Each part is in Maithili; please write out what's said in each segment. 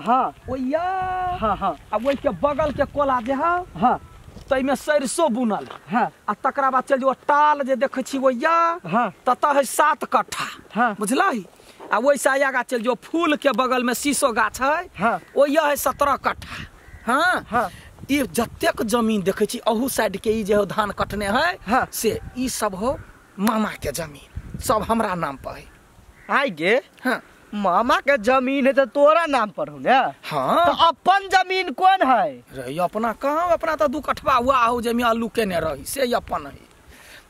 हां ओइया हां हां आ ओइ के बगल के कोला जे है हां तैमे सरसो बुनल हां आ तकरा बाद चल जो टाल जे देखै छी ओइया हां ततऽ है 7 कट्ठा हां बुझलही आ ओइसे आगा चल जो फूल के बगल में शीशो गाछ है हां ओइया है 17 कट्ठा हां हां ई जतेक जमीन देखै छी अहू साइड के ई जे हो धान कटने है हाँ। से ई सब हो मामा के जमीन सब हमरा नाम पर है आई गे हाँ मामा के जमीन है तो तोरा नाम पर हो ने हाँ तो अपन जमीन कौन है रे अपना कहाँ अपना तो 2 कट्ठवा हुआ हो जमीन आलू केने रही से अपन है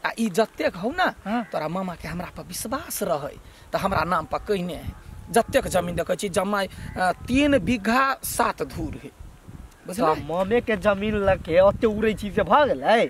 आ ई जतेक हो ना हाँ। तोरा मामा के हमरा पर विश्वास रहे तो हमरा नाम पर कहने है जतेक जमीन देखै छी जमा 3 बीघा 7 धूर है तो मामे के जमीन लके ओते उड़ै छी से भ गेलै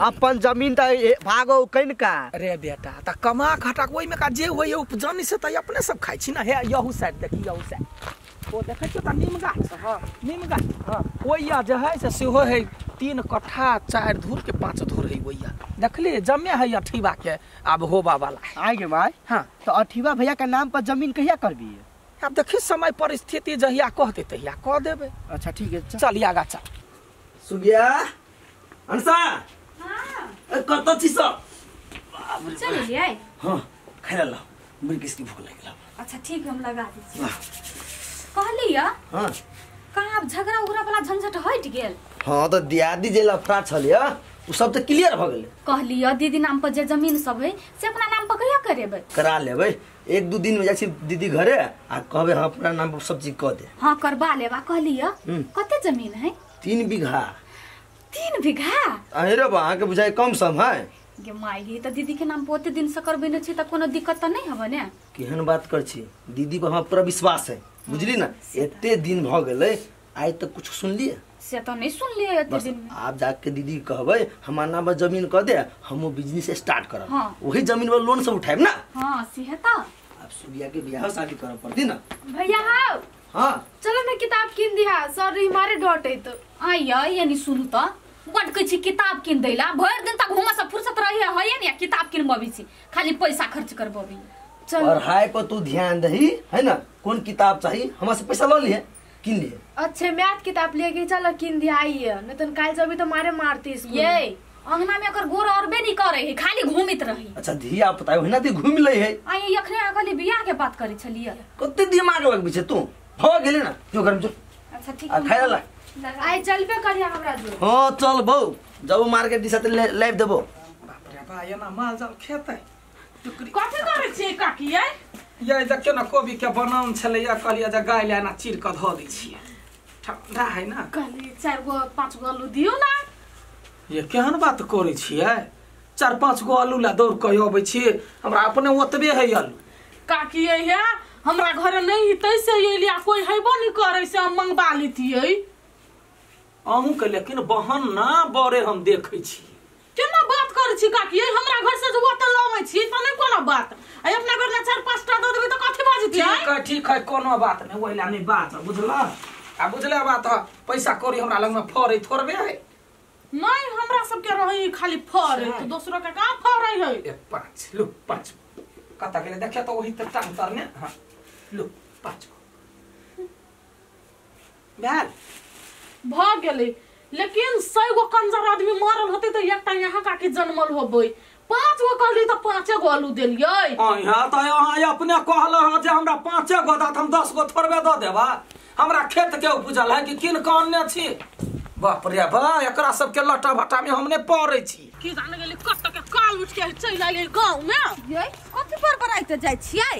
अपन जमीन त भागो कनिका अरे बेटा त कमा खटा के ओइमे का जे होय उपजन से त अपने सब खाइ छी ना हे यहू साइड देखी यहू साइड ओ देखै छियो त नीम गाछ हां नीम गाछ हां ओइया जे है से सेहो है 3 कट्ठा 4 धूर के 5 धूर है ओइया देखली जमे है अठीबा के आब होबा वाला आई गे माय हां तो अठीबा भैया के नाम पर जमीन कहिया करबी आब देखी समय परिस्थिति जहिया कहते तहिया कह देबे अच्छा ठीक है चल आगा चल सुगिया अनसा हां कत छी सब चल लियै हां खाइ ल मुर्गी की भूख लागि गेल अच्छा ठीक हम लगा दै छी कहली या हां कहाँ अब झगड़ा उगड़ा वाला झंझट हट गेल हां त दियादी जे लफड़ा छलिया उ सब त क्लियर भ गेलै कहली या दीदी नाम पर जे जमीन सब है से अपना नाम पर कहिया करेबै करा लेबै 1-2 दिन में जाइ छी दीदी घरे आ कहबै हां अपना नाम पर सब चीज क दे हां करबा लेबा कहली या कते जमीन है 3 बीघा 3 बीघा अरे रे बा अहाँ के बुझाइ कम सम है गे माय गे त दीदी के नाम पर ओते दिन से करबे न छी त कोनो दिक्कत त नहीं हबे ने केहन बात कर छी दीदी पर हमरा पूरा विश्वास है बुझली ना एते दिन भ गेलै आइ तक कुछ सुनलिए से तो नहीं सुनलिए एते दिन में आप जाके दीदी कहबै हमार नाम पर जमीन क दे हम बिजनेस स्टार्ट करब हाँ। वही जमीन पर लोन सब उठाएब ना हां से है त अब सुगिया के बियाह शादी करब पड़ती ना भैया हां हां चलो मैं किताब किन दिहा सर मारे डटे तो आइया यानी सुनू त बड कहै छी किताब किन दैला भरि दिन तक घुमा से फुर्सत रही है ने किताब किनबी छी खाली पैसा खर्च करबी चल पढ़ाई पर तू ध्यान दही है ना कौन किताब चाहिए हमरा से पैसा ल लिए किन लिए अच्छे मैथ किताब लिए के चल किन दिया आई है नहीं तो काल जबी तो मारे मारती स्कूल ये अंगना में एकर गोर अरबे नहीं करे है खाली घूमित रही अच्छा धिया पुता है ना ती घूम ले है आई अखने अगली बियाह के बात करे छलिए कते दिमाग लगबी छै तू भ गेले ना जो घर में जो अच्छा ठीक आ खाय ला आई चलबे करिया हमरा जो हां चल बौ जब मार्केट दिसा त लाइव देबो बाप रे बा एना माल जाल खेतै कथि करै छी काकी ये ये देखियो ना कोबी के बनाउन छलैया कहलियै जे गाय ले एना चीर के धऽ दै छियै ठंडा है ना कहली 4 गो 5 गो आलू दियौ ना ये केहन बात करै छियै 4-5 गो आलू ला दौड़ के अबै छियै हमरा अपने ओतबे है आलू काकी ये है हमरा घरे नहीं हितै से एलिया कोई हेबो नहीं करै से हम मंगवा लितियै अहूँ के लेकिन बहन ना बड़े हम देखै छी केना बात करै छी काकी हमरा घर से जे ओतऽ लबै छी त नहीं कोनो बात आ अपना घर में 4-5 टा दऽ देबै त कथि बाजतियै ठीक है कोनो बात नहीं ओइला नहीं बात बुझला आ बुझले बात पैसा कौड़ी हमरा लग में फरै थोड़बे है नहीं हमरा सब के रही खाली फरै तो दोसरो के कहां फरै है एक 5 लू 5 कत गेलै देखियो त ओही त टांग तरने हां लू 5 भेल भ गेलै लेकिन 100 गो कंजर आदमी मरल होते त एकटा यहाँ काकी जनमल होबै 5 गो कहली त 5 गो आलू देलियै अहाँ त अहाँ अपने कहल हँ जे हमरा 5 गो दा हम 10 गो थोड़बे the देबा हमरा खेत के उपजल है कि किन के अनने छी बाप रे बा एकरा सब के लटा भटा में हमने पड़ै छी की जाने गेली कत के काल उठ के चलि आइले गांव में यै कथि पर बराइते जाइ छियै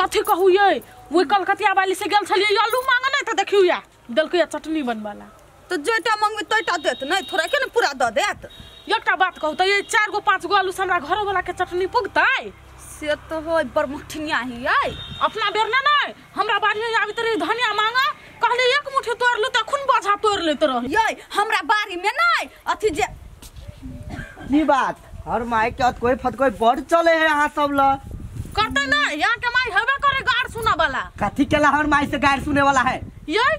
कथि कहू यै ओइ कलकतिया वाली से गेल छलियै आलू मांगने त देखियौ या देलकै चटनी बनवाला तो जेटा मंगबी तैटा देत नहीं थोड़ा के ने पूरा the देत एकटा बात कहू त ये 4 गो 5 गो आलू से हमरा घर वाला के चटनी पुगतै से तो होय बड़ मठनिया ही यै अपना बेर ने नहीं हमरा बाड़ी में आबित रही धनिया मांगा कहले एक मुट्ठी तोड़ लू त अखन बोझा तोड़ लेत रही यै हमरा बाड़ी में नहीं अथी जे की बात हर my के कोई फटकोई बड़ चले है अहाँ सब ल करते ना यहाँ के माई हेबे करे गार सुना वाला कथी केला हर माई से गार सुने वाला है यै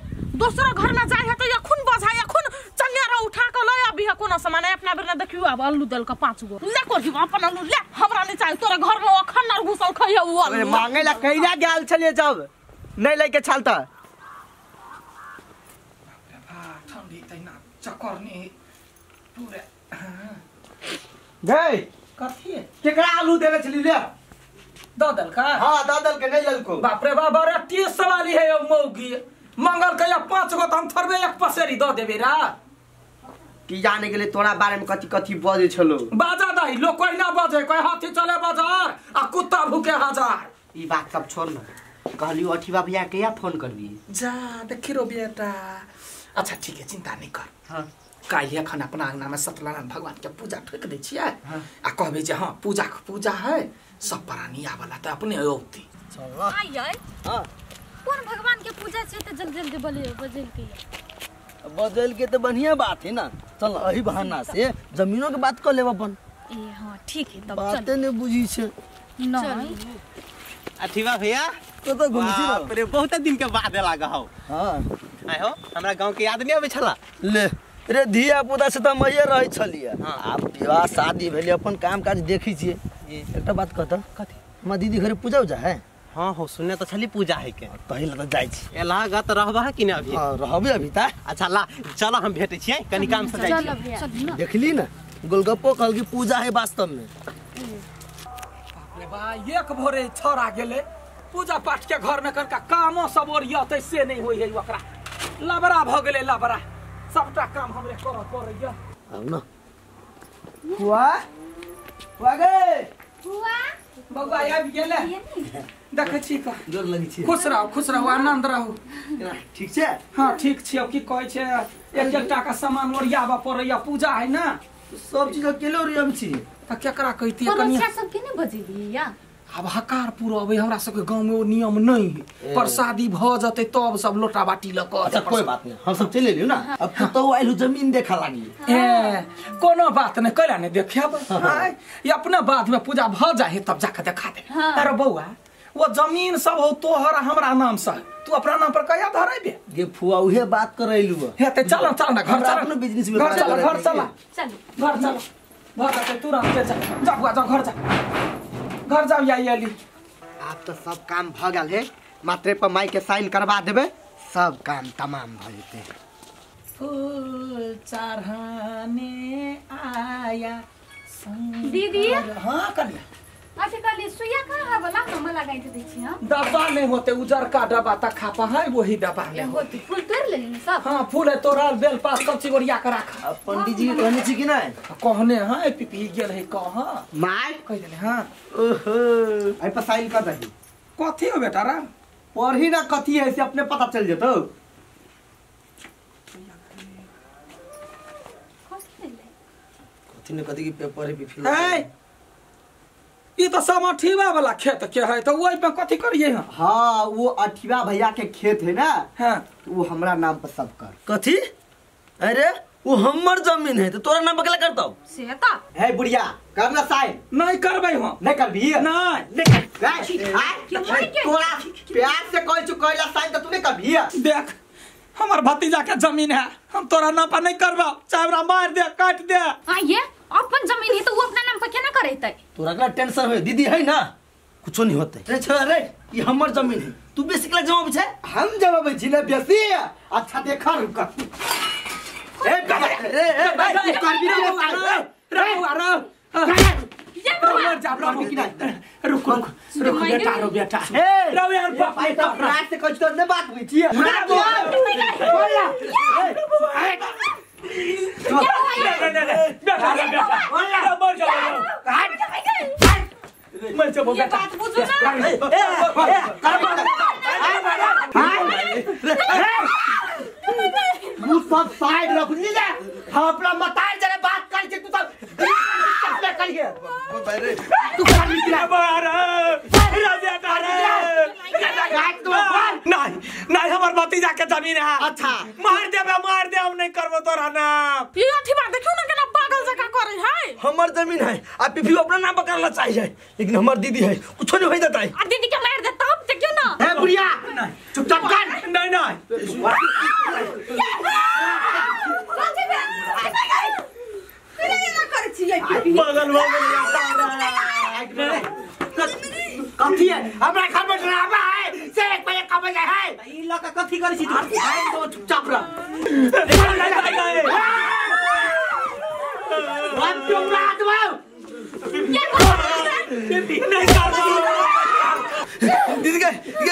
दोसरो घर में जाय है त अखन बोझा अखन चंगेरा उठा के ल आबी है कोनो सामान अपना बेर ने देखियो आब आलू देल के 5 गो ले कोठी अपन आलू ले हमरा नहीं चाही तोरा घर में अखन नर घुसल खइयो उ आलू मांगे ला कहिया गेल छलिए जब नहीं लेके छल त भी तहिना चकरनी पूरे गई कथी केकरा आलू देने छली ले दऽ देलका। हां दऽ देलके नहीं लेलको। बाप रे बाप अरे 30 वाली है यो मौगी मंगल के 5 गो त हम थोड़बे एक पसेरी दऽ देबे रा की जाने गेले तोरा बारे में कथी कथी बजे छलो। बाजा दही लोग कोई ना बजे कोई हाथी चले बाजार आ कुत्ता भूखे हजार। ई बात सब छोड़ ना कहलियो अठीवा भैया के या फोन करबी जा देखी रो बेटा। अच्छा ठीक है चिंता नहीं कर। हां काल्हि अखन अपना अंगना में सत्यनारायण भगवान के पूजा ठोक दै छियै आ कहबे जे हां पूजा पूजा है सब प्राणी आवला त अपने औती। चल आइ हां कोन भगवान के पूजा छै त जल्दी जल्दी बोले बजल के बदल के तो बढ़िया बात है ना। चल अही बहाना से जमीनों के बात कर लेब अपन। ए हां ठीक है तब चल बातें नहीं बुझी छे नहीं अठीवा भैया तो तो घुमसी रहो। बाप रे बहुत दिन के बाद लागा हो। हां आइ हो हमरा गांव के याद नहीं आबै छला। ले रे धिया पुता से त मैये रहै छलिए आब विवाह शादी भेलै अपन काम काज देखै छियै। एकटा बात कहत कथी हमरा दीदी घरे पूजा उजा है। हां हो सुनने त छली पूजा है के तहिला त जाइ छी एला गत रहबा कि न अभी। हां रहबे अभी त। अच्छा ला चल हम भेटै छियै कनी काम से जाइ छियै। देखली ना गोलगप्पो कहल की पूजा है वास्तव में। बाप रे बा एक भोरे छौड़ा गेलै पूजा पाठ के घर में कनका कामो सब ओरियतै से नहीं होई है ओकरा लबरा भ गेलै लबरा सबटा काम हमरे करऽ पड़ैया। आउ न बुआ बुआ गे बुआ बौआ आबि गेलै देखै छी का जोर लगै छी। खुश रहू खुश रहू आनंद रहू। ठीक छै। हां ठीक छै। अब की कहै छै एक एकटा का सामान ओरियाबऽ पड़ैया पूजा है ना सब चीज अकेले ओरियम छी त केकरा कहतियै कनिया पड़ोसिया सब के नहीं बजेलियै या आब हकार पुरबै हमरा सबके गांव में ओ नियम नहीं है प्रसादी भ जतै तब सब लोटा बाटी ल क। अच्छा कोई बात नहीं हम सब चलि एलियौ ना। अब तो आइलु जमीन देखा लागी ए कोनो बात नहीं कैला नहीं देखेब हां ये अपना बाद में पूजा भ जाए तब जाके देखा दे। अरे बौआ वो जमीन सब हो तोहर हमरा नाम से तू अपना नाम पर कहिया धरेबे गे फुआ उहे बात करैलु हे ते चल चल ना घर चल अपनो बिजनेस में घर चल घर चल चल घर चल घर चल तुरंत चल जा बुआ जा घर जा घर जाओ या अली। आप तो सब काम भ गेल है मात्रे पर माई के साइन करवा देबे सब काम तमाम भ जेते। फूल चढ़ाने आया दीदी। हां कनिया अच्छा कहली सुइया कहाँ है वाला हम लगाई दै छी। हम डब्बा नहीं होते उजर का डब्बा तक खापा है वही डब्बा ले होते फूल तोड़ लेली सब। हां फूल है तोड़ल बेल पात सब चीज ओरिया के राख। अब पंडित जी के कहने छी कि नहीं कहने हां पीपी गेल है कह माय कह देले हां ओहो आई पर साइन कर दही कथी हो बेटा रा पढ़ी ना कथी है से अपने पता चल जेतो। कथी ने कथी के पेपर है पीपी ए ई तो सब अठीवा वाला खेत के है तो ओइ पे कथी करिए। हां हां वो अठीवा भैया के खेत है ना। हां तो वो हमरा नाम पर सब कर कथी। अरे वो हमर जमीन है तो तोरा नाम पर केला करतौ से त है बुढ़िया करना साइन नहीं करबै हम नहीं करबी नहीं नहीं तोरा प्यार से कहै छु कहला साइन त तू नहीं करबी। देख हमर भतीजा के जमीन है हम तोरा नाम पर नहीं करबा चाहे हमरा मार दे काट दे। हां ये अपन जमीन है तो वो अपना नाम पर केना करैतै तोरा केला टेंशन होय दीदी है ना कुछो नहीं होतै। रे छोरा रे ई हमर जमीन है तू बेसी केला जमाबै छै हम जमाबै छी ना बेसी। अच्छा देखा रुक ए ए ए भाई तू करबी ना रे रे रुक रुक रुक बेटा रो बेटा ए रो यार बाप भाई तो प्यार से कहै तो नहीं बात हुई छी बोल ये बात बुझो ना। तू सब साइड रख ली ना हम अपना मतार जरे बात कर छी तू सब करिए तू कर नहीं नहीं हमर भतीजा के जमीन है। अच्छा मार देबे मार दे हम नहीं करबो तोरा नाम। ई अठीवा देखियो ना केना पागल जका करे है। हमर जमीन है आ पीपी अपना नाम पकड़ला चाहिए लेकिन हमर दीदी है कुछो नहीं होई देतै। आ दीदी के मार दे तब देखियो ना। ए बुढ़िया चुपचाप कर। नहीं नहीं पागल हो गेल कथी है हमरा घर में ड्रामा है से एक बजे कबै आबै जाय है ई ल के कथि करै छी तू तो चुपचाप रह बाप के उड़ा देबौ नहीं करबो दीदी के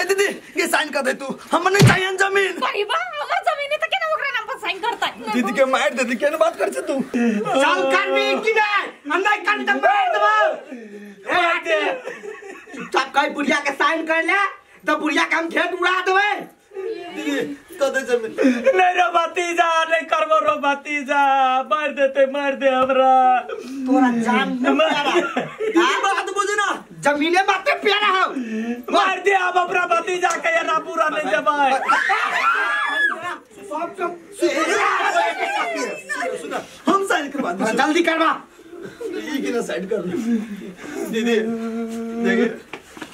दीदी के साइन कर दे तू हम नहीं चाहिए जमीन अरे बा हमर जमीन है त केना ओकरा नाम पर साइन करतै दीदी के मार दे केना बात कर छे तू चल करबी कि नहीं हम नहीं करबी त मार देबौ ए आते चुपचाप कहीं बुढ़िया के साइन कर ले त बुढ़िया के हम खेत उड़ा देबै दीदी कर दे जमीन नहीं रो भतीजा नहीं करबो रो भतीजा मार देते मार दे हमरा तोरा जान न प्यारा दीदी बात बुझ ना जमीने बाते प्यारा हो मार दे अब अपना भतीजा के ना पूरा नहीं देबै सब सब सुना हम साइन करवा दे जल्दी करवा ई के ना साइन कर दीदी देखे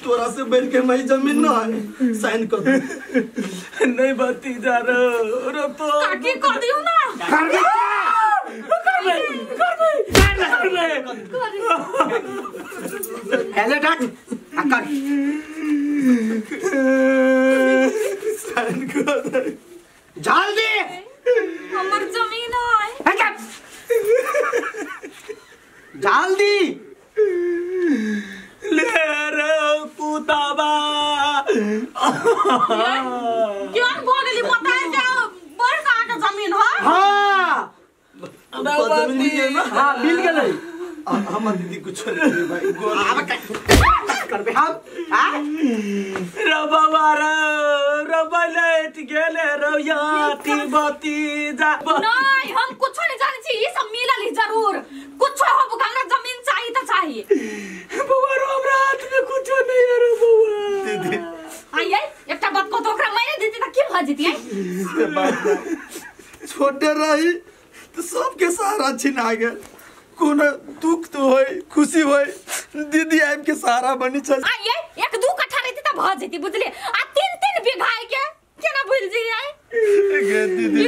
तोरा से बैठ के मैं जमीन ना है साइन कर दे नहीं भतीजा रो रो तो काकी कर दियो ना कर दे करबे करबे करबे हेले डाक आ कर साइन कर दे जल्दी हमर जमीन है जल्दी ले रे कुताबा क्यों भो गेली पता है क्या बढ़ का के जमीन हो हां जमीन मिल गेल ना हां मिल गेलै हमर दीदी कुछ नहीं भाई गोर आब करबे हम हां रो बाबा रो रो बलेट गेले रो याती भतीजा नहीं हम कुछ नहीं जानै छी ई सब मिलल ही जरूर कुछ हो हमरा जमीन चाहिए त चाहिए बउआ रो हमरा हाथ में कुछ नहीं है रो बउआ दीदी आइए एकटा बात को तो ओकरा मारे देती त की भ जेती आई से बात ना। छोटे रही तो सबके सहारा छिना गेल कोनो दुख तो होय खुशी होय दीदी आबि के सहारा बनी चल आइए एक दू कट्ठा रहती त भ जेती बुझलिए आ तीन तीन बीघा के केना भूल जी आई गे दीदी